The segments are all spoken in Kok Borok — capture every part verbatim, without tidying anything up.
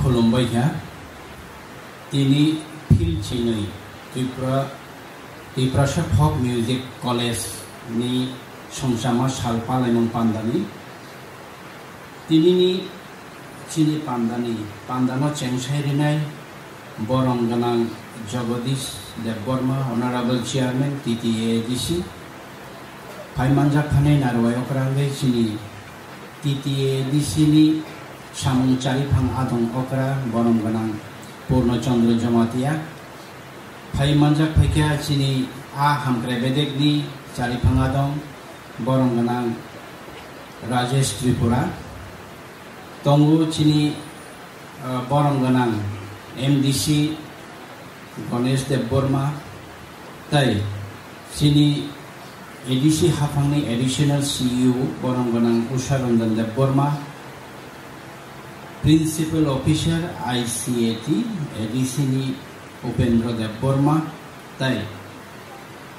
Khulumbai kha. Tini phil chinwi Tripura, Tiprasa Folk Music College ni songchama sal palaimung pandani. Tinini chini pandani, pandano chengsai rinai borom gwnang Jagadish Debbarma, Honorable Chairman, T T A A D C. Phai manjak phanai narwai okra wngwi chini T T A A D C ni samung chariphang adong okra borom gwnang Purno Chandra Jamatia. Phai manjak phaikha chini a hamkrai bedekni chariphang adong borom gwnang Rajesh Tripura. Tongo chini, ah, borom gwnang M D C Ganesh Debbarma, tai chini A D C haphangni Additional C E O borom gwnang Usha Ranjan Debbarma, Principal Officer I C A T A D C ni Upendra Debbarma, tai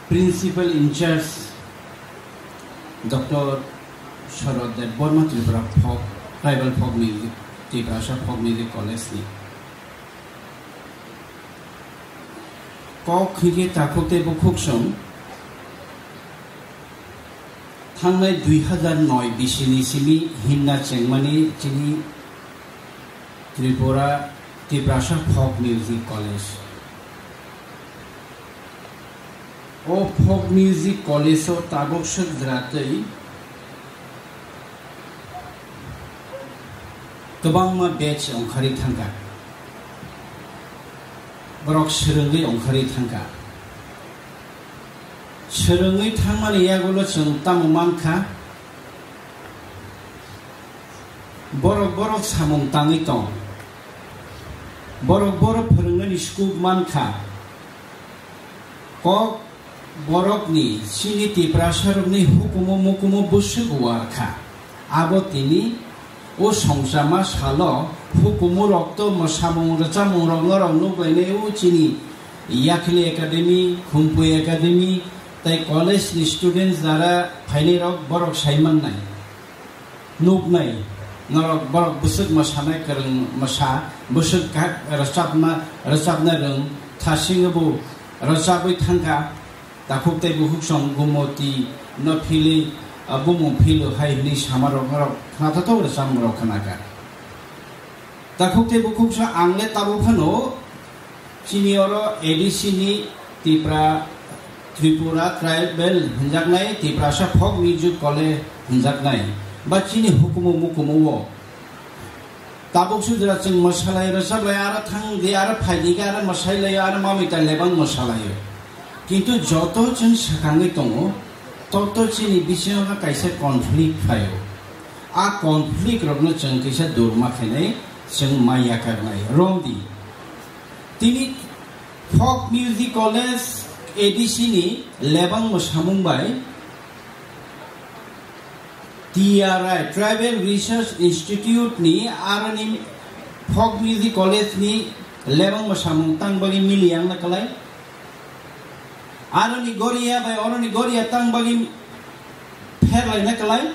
Principal in charge Doctor Sharad Debbarma, Tripura Folk, Tribal Folk Music, Tiprasa Folk Music College ni. Kok hwnkhe takhuk tei bukhuk song thangnai dui hazar noi bisini simi himna chengmani chini Tripura Tiprasa Folk Music College. O Folk Music College o tabuk swk jwra twi kwbangma batch ongkhari thangkha. Borok swrwngwi ongkhari thangkha. Swrwngwi thangmani yagulo chwng tamo mankha, borok borok samung tangwi tong. Borok borok phwrwngnani scope mankha. Kok borokni, chini Tiprasarokni hukumu mukumu bwswk uar kha. Abo tini o songchama salo hukumu rok to mwsamung rwchapmung rok norok nukbainai o chini Yakhli Academy, Khumpui Academy, tai college ni students jara phainai rok borok sai mannai. Nuknai, norok borok bwswk mwsanai kwrwng mwsa, bwswk kha-, rwchapma, rwchapna rwng, thasingwi bo rwchapwi thangkha, takhuk tei bukhuk song Gumoti no philwi, ah, bumung philo hai hwnwi samarok norok khnathathok rwchapmung rok khnakha. Takhuk tei bukhuk song ang le tabuk phano Chini oro A D C ni Tipra, Tripura Tribal hinjaknai, Tiprasa Folk Music College hinjaknai, ba chini hukumu mukumu o. Tabuk sudra chwng mwsalai rwchaplai, aro thang di, aro phai di, aro mwsai lai, aro mamita lebang mwsalai. Kintu joto chwng swkangwi tongo, toto chini bisingo kaisa conflict phaio. A conflict rokno chwng kisa durma khainai, chwng ma yakarnai. Romdi. Tini Folk Music College A D C ni lebang mwsamung bai T R I, Tribal Research Institute ni aroni Folk Music College ni lebang mwsamung tang bagwi mili yang na kwlai. Aroni goria bai oroni goria tang bagwi pherlai na kwlai.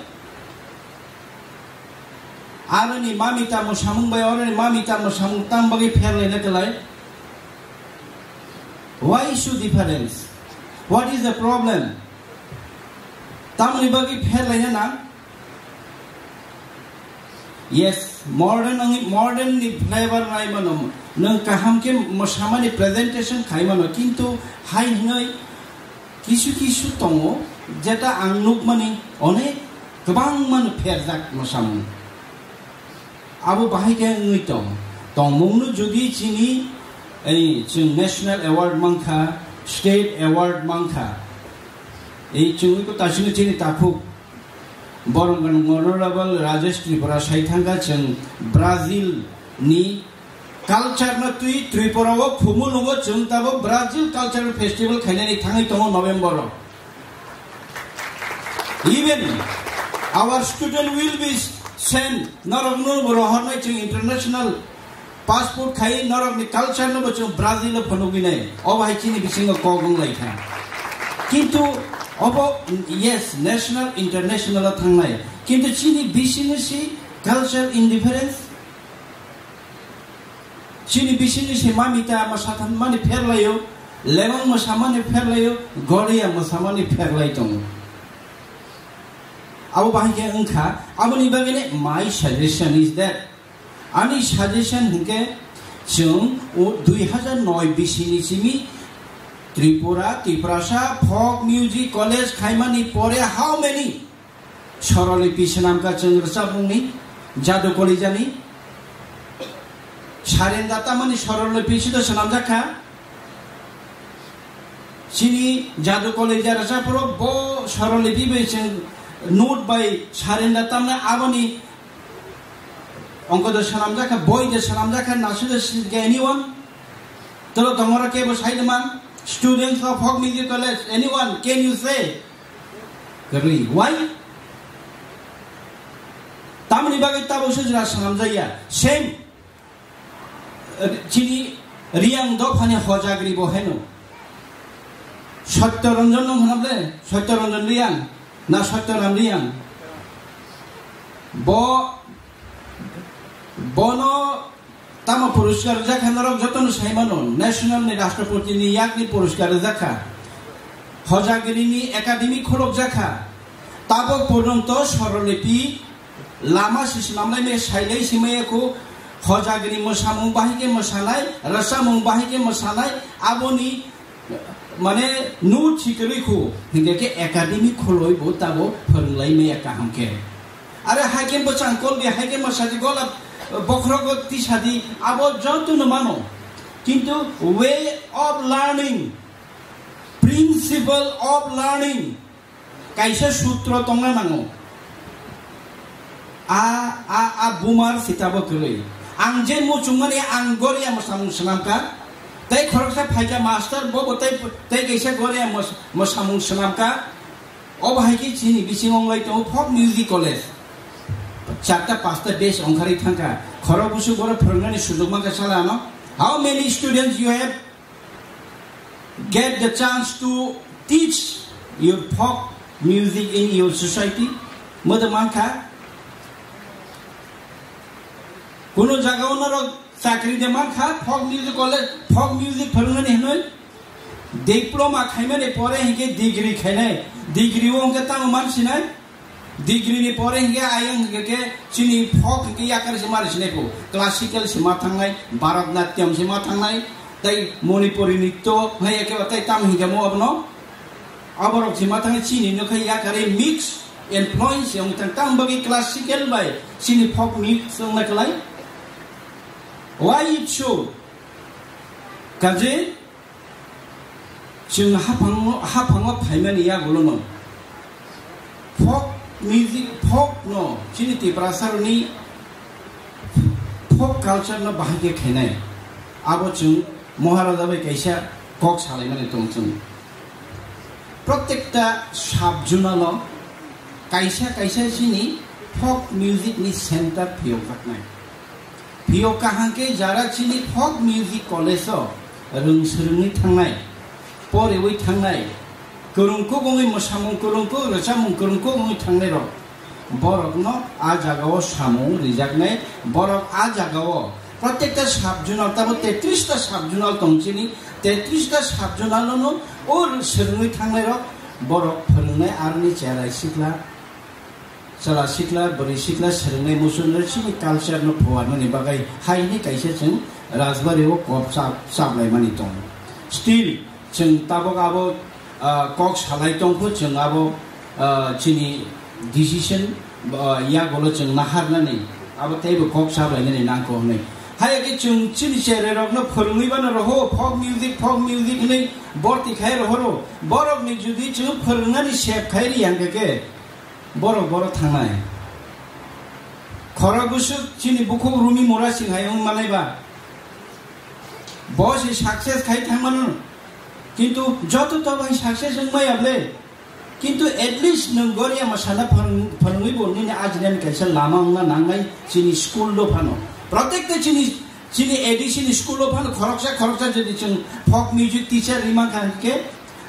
Aroni mami tamo samung bai, oroni mami tamo samung tang bagwi pherlaina kwlai. Why issue difference? What is the problem? Tamni bagwi pherlaina nang? Yes, modern ongi, modern ni flavor nai mano. Nang kaham ke mosamani presentation khai mano, kintu hai hinoi kisu kisu tongo, jeta ang nukmani onek kwbangma no pherjak mwsamung. Abo bahai khe wngwi tong. Tongmungno jodi chini, ei, chwng national award mankha, state award mankha. Ei chwngwi ko tasino chini takhuk. Borok Honorable Rajesh Tripura sai thangkha chwng Brazil ni culture no twi Tripura o Khumulwngo chwng tabuk Brazil Cultural Festival khainani thangwi tongo November o. Even our student will be sent, norok no rohornai chwng international passport khai norok ni culture no bo chwng Brazil o phunugwi nai. O bahai chini bisingo kok wng lai kha. Kintu obo, yes, national, international o thangnai. Kintu chini bisingo si culture indifference. Chini bisingni se mamita mwsathanmani pherlaio, lebong mwsamani pherlaio, goria mwsamani pherlai tongo. Abo bahai khe wngkha, aboni bagwino my suggestion is that, ani suggestion hinkhe chwng o dui hazar noi bisini simi Tripura, Tiprasa folk music college khaimani pore how many Swarolipi swnamkha chwng rwchapmungni, Jadu Kalijani. Sarenda tamani Swarolipi sito swnamjakha. Chini Jadu Kalija rwchaprok bo Swarolipi bai chwng note bai sarenda tamna aboni ongko de swnamjakha, boi de swnamjakha, nasu de swnamjakha, anyone? Tolo tongora kebo sai de man? Students of Folk Music College, anyone? Can you say? Kwrwi. Why? Tamoni bagwi tabuk se jora swnamjakya. Same. Eh, chini Riyang dophani Hojagri bo heno. Satya Ranjan no hwnable? Satya Ranjan Riyang? Na Satya Ram Riyang? Bo, bono tamo puruskar rwjakha norok jotono saimano, National ni Rashtrapati ni yakni puruskar rwjakha. Hojagiri ni Academy khulukjakha. Tabuk porjonto Swarolipi lama se swnamlaimaya, sailai simaya kho, Hojagiri mwsamung bahai khe mwsanai, rwchapmung bahai khe mwsanai, aboni mane note si kwrwi kho, hinkhe khe Academy khuloi bo tabo phwrwnglaimaya kaham khe. Are hai khe bwchang koldi, hai khe mwsadi gola bokhrogo tisadi, abo jotono mano. Kintu way of learning, principle of learning, kaisa sutro tongna nango. A, a, a bumar sitabo kwrwi. Ang je muchungmani ang goria mwsamung swnamkha. Tei khoroksa phaikha master, bobo tei, tei kaisa goria mos-, mwsamung swnamkha. Obo hai khe chini bisingo wnglai tongo folk music college. Charta pasta batch ongkharwi thangkha. Khorok busu borok phwrwngnani sujok mankha sala ano. How many students you have get the chance to teach your folk music in your society? Modo mankha. Kuno jaga o norok chakri de mankha, folk music college, folk music phwrwngnani hinwi. Diploma khaimani pore hinkhe degree khainai. Degree o hinkhe tamo mansinai? Degree ni pore hinkhe ayang hinkhe khe chini folk hinkhe yakar se mari sinai kho. Classical se ma thangnai, Bharatanatyam se ma thangnai, tei Manipuri nritya hai eke ba tei tamo hinkhe mo abono. Aborok se ma thangnai chini no khe yakar mix influence wng thang tamo bagwi classical bai chini folk mix wng nai kwlai. Why it so? Kaje Chwng haphango, haphango phaimani yagulono folk music, folk no, chini Tiprasaroni folk culture no bahai khe khainai. Abo chwng Maharaja bai kaisa kok salaimani tong chwng. Protekta sub-zonal o kaisa kaisa chini folk music ni center phiyokjaknai. Phiyok kaham khe jara chini folk music college o rwng swrwngwi thangnai, poriwi thangnai, kwrwngkuk wngwi mwsamung kwrwngkuk, rwchapmung kwrwngkuk wngwi thangnai rok. Borokno a jaga o samung rijaknai, borok a jaga o protekta sub-zonal, tamo tetris ta sub-zonal tong chini, tetris ta sub-zonal no o swrwngwi thangnai rok, borok phwrwngnai aroni cherai sikla. Chwla sikla, bwrwi sikla swrwngnai muchunrok chini culture no phuarnani bagwi haini kaisa chwng Rajbari o kok chap-, chaplaimani tongo. Still, chwng tabuk abo, ah, kok salai tongkhu, chwng abo, ah, chini decision, ah, yagulo chwng naharnani, abo teibo kok chaplainani nangkho hwnwi. Hayakhe chwng chini cherai rokno phwrwngwi bano roho, folk music, folk music hwnwi borti khai rohoro. Borokni jodi chwng phwrwngnani sep khai ri hwnkhe khe, Borok, borok thangnai. Khorok bwswk chini bukhuk Rumi Mura Singh hai wng manai ba. Bo se success khai thang mano. Kintu joto to bai success wng maya ble. Kintu at least nwng goria mwsana phwrwng-, phwrwngwi bo nini ajinani kaisa lama wngna nangnai chini school do phano. Protekta chini, chini A D C ni school do phano khoroksa, khoroksa jodi chwng folk music teacher ri mankha hwnkhe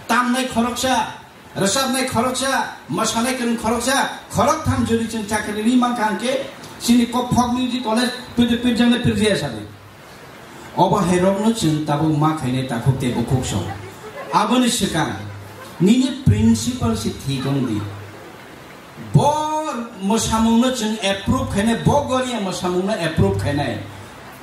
tamnai khoroksa, Rwchapnai khoroksa, mwsanai kwrwng khoroksa, khoroktham jodi chwng chakri ri mankha hwnkhe, chini kok folk music college pwdwi pwdjaknai pwdwiya sadi. Obo hai rokno chwng tabuk ma khainai takhuk tei bukhuk song. Aboni swkang nini principle se thik wng di. Bo mwsamungno chwng approve khainai, bo goria mwsamungno approve khainai.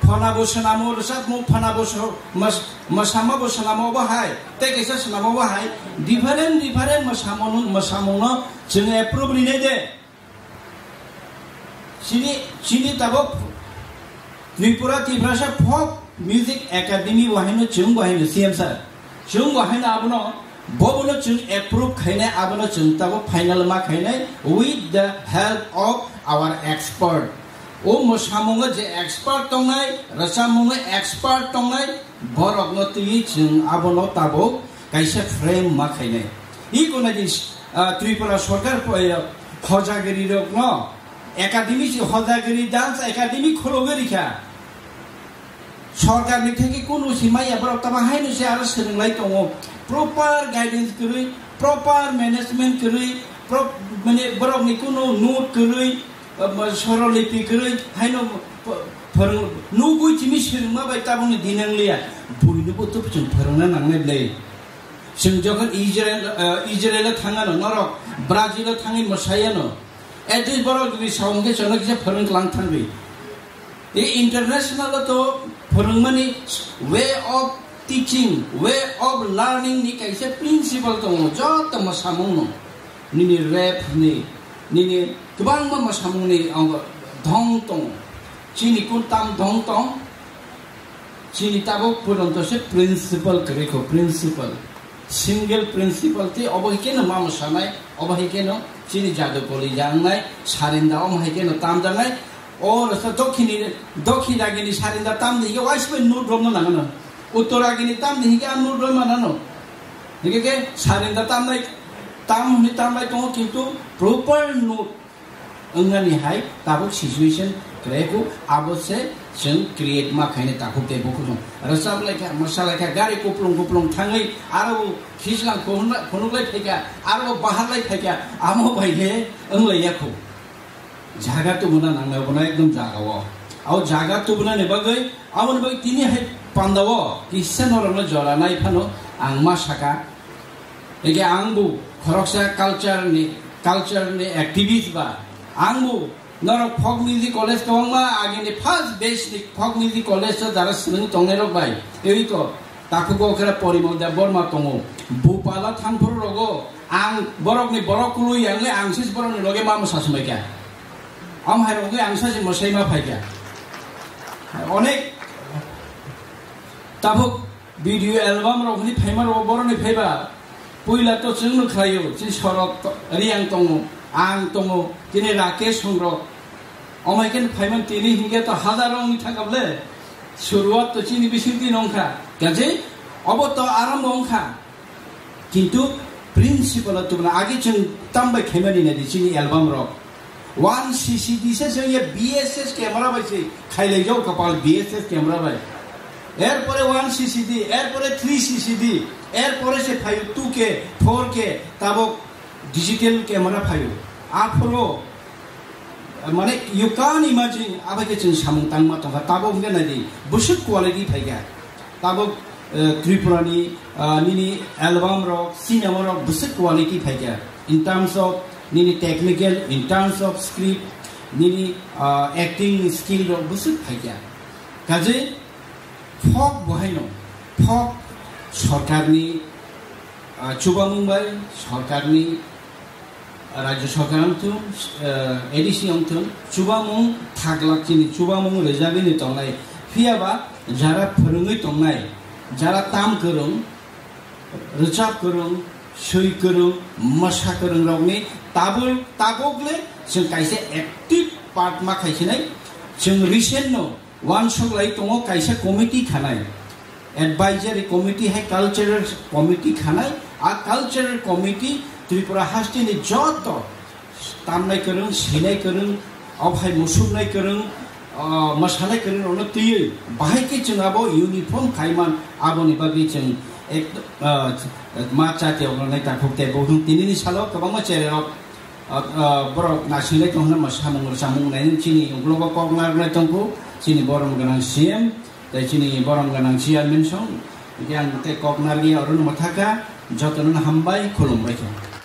Phana bo swnamo rwchapmung, phana bo so-, mas-, mwsama bo swnamo bo hai, tei kaisa swnamo bo hai, different, different mwsamungno, mwsamungno chwng approve rinai de. Chini, chini tabuk Tripura Tiprasa Folk Music Academy bo haino chwng bo haino C M sir. Chwng bo haino abono, bobono chwng approve khainai, abono chwng tabuk final ma khainai with the help of our expert. O mwsamungo je expert tongnai, rwchapmungo expert tongnai, borokno twiwi chwng abono tabuk kaisa frame ma khainai. Iko nai din, ah, Tripura sorkar po-, eh, hojagiri rokno academy si, hojagiri dance academy khulugwi rikha. Sorkar ni theke kunu si maya borok tama haino se aro swrwnglai tongo. Proper guidance kwrwi, proper management kwrwi, pro-, mane borok ni kunu note kwrwi, eh, sorolipi kwrwi, haino ph-, phwrwng-, nugwi chini swrwngma bai tabukni dinangliya. Buino bo tubui chwng phwrwngna nangnai ble. Chwng jokhon Israel, eh, Israel o thangano, norok Brazil o thangwi mwsayano. At least borok ni saung khe chwngno kisa phwrwng klang thangwi. I international o to phwrwngmani way of teaching, way of learning ni kaisa principle tongo, joto mwsamungno. Nini rap ni, nini kwbangma mwsamungni ongo dhong tongo. Chini kun tam dhong tong? Chini tabuk purunto se principle kwrwi kho, principle. Single principle tei obo hai kheno ma mwsanai, obo hai kheno chini jadu koli jangnai, sarinda om hai kheno tam jangnai. O rasa dokhini, dokhi dagini sarinda tam di, waisbai note romno nangano. Uttor agini tam di hingke ang note roma nano. Hingke ke sarinda tamnai, tam hwnwi tambai tongo, kintu proper note wngnani hai tabuk situation kwrwi kho, abo se chwng create ma khainai takhuk tei bukhuk song. Rwchap lai kha, mwsa lai kha, gari kuplung kuplung thangwi aro bo khislang phunuk-, phunuk lai phai kha, aro bo bahar lai phai kha, amo bai le wng lai ya kho. Jaga tubuna nangnai obono ekdom jaga o. Abo jaga tubunani bagwi, aboni bagwi tini hai panda o kisa norokno jora nai phano ang ma saka. Ege ang bo khoroksa culture ni, culture ni activist ba. Ang bo norok folk music college kwbangma agini first batch ni folk music college o jara swrwng tongnai rok bai. Ewi ko takhuk o khe Porimol Debbarma tongo. Bupala thangphuru rogo ang borokni borok kwlwi ang le ang sis borokni loge ma mwsa swmai kha. Am hai rogo ang sasi mwsai ma phai kha. Onek tabuk video album rok hwnwi phaima rok borokni phaiba puila to chwngno khlaio, chini Sorok to-, Riyang tongo, ang tongo, chini Rakesh Songrok. Omai khe phaimani tini hingke to hazaro wngwi thangkha ble. Suruat to chini bisingtwi no wngkha. Kaje obo to arambo wngkha. Kintu principle o tubuna agi chwng tambai khaimani nadi chini album rok. One C C D se chwng ye B S S camera bai se khailai jao kapal B S S camera bai. Erpore one C C D, erpore three C C D, erpore se phaio two K, four K, tabok digital camera phaio. Aphoro mane, you can't imagine, abai khe chwng samung tangma tongkha, tabok hwnkhe nai di, bwswk quality phaikha. Tabok, eh, Tripura ni, ah, nini album rok, cinema rok bwswk quality phaikha. In terms of nini technical, in terms of script, nini, ah, acting skill rok bwswk phaikha. Kaje folk bo haino, folk sorkar ni, ah, chubamung bai, sorkar ni Rajya Sorkar wngthung, eh, A D C wngthung, chubamung thaglak chini chubamung rwjagwini tongnai. Phiyaba jara phwrwngwi tongnai, jara tam kwrwng, rwchap kwrwng, swi kwrwng, mwsa kwrwng rokni tabuk, tabukle chwng kaisa active part ma khaisinai. Chwng recent no Wansuk lai tongo kaisa committee khanai, advisory committee hai cultural committee khanai. A cultural committee Tripura haste ni joto tamnai kwrwng, sinai kwrwng, ophai musuknai kwrwng, ah, mwsanai kwrwng rokno twiwi bahai khe chwng abo uniform khaiman, aboni bagwi chwng ek, ah, ma chati rokno nai takhuk tei bo hwn tinini salo kwbangma cherai rok, ah, ah, borok nasinglai tong hwnwi mwsamung rwchapmung nai chini uklogo kok narwknai tongkhu chini borom gwnang C M. Tei chini borom ganang chairman song, hingke ang tei kok narwkya orono mwthaka, jotono hambai khulumbai khe.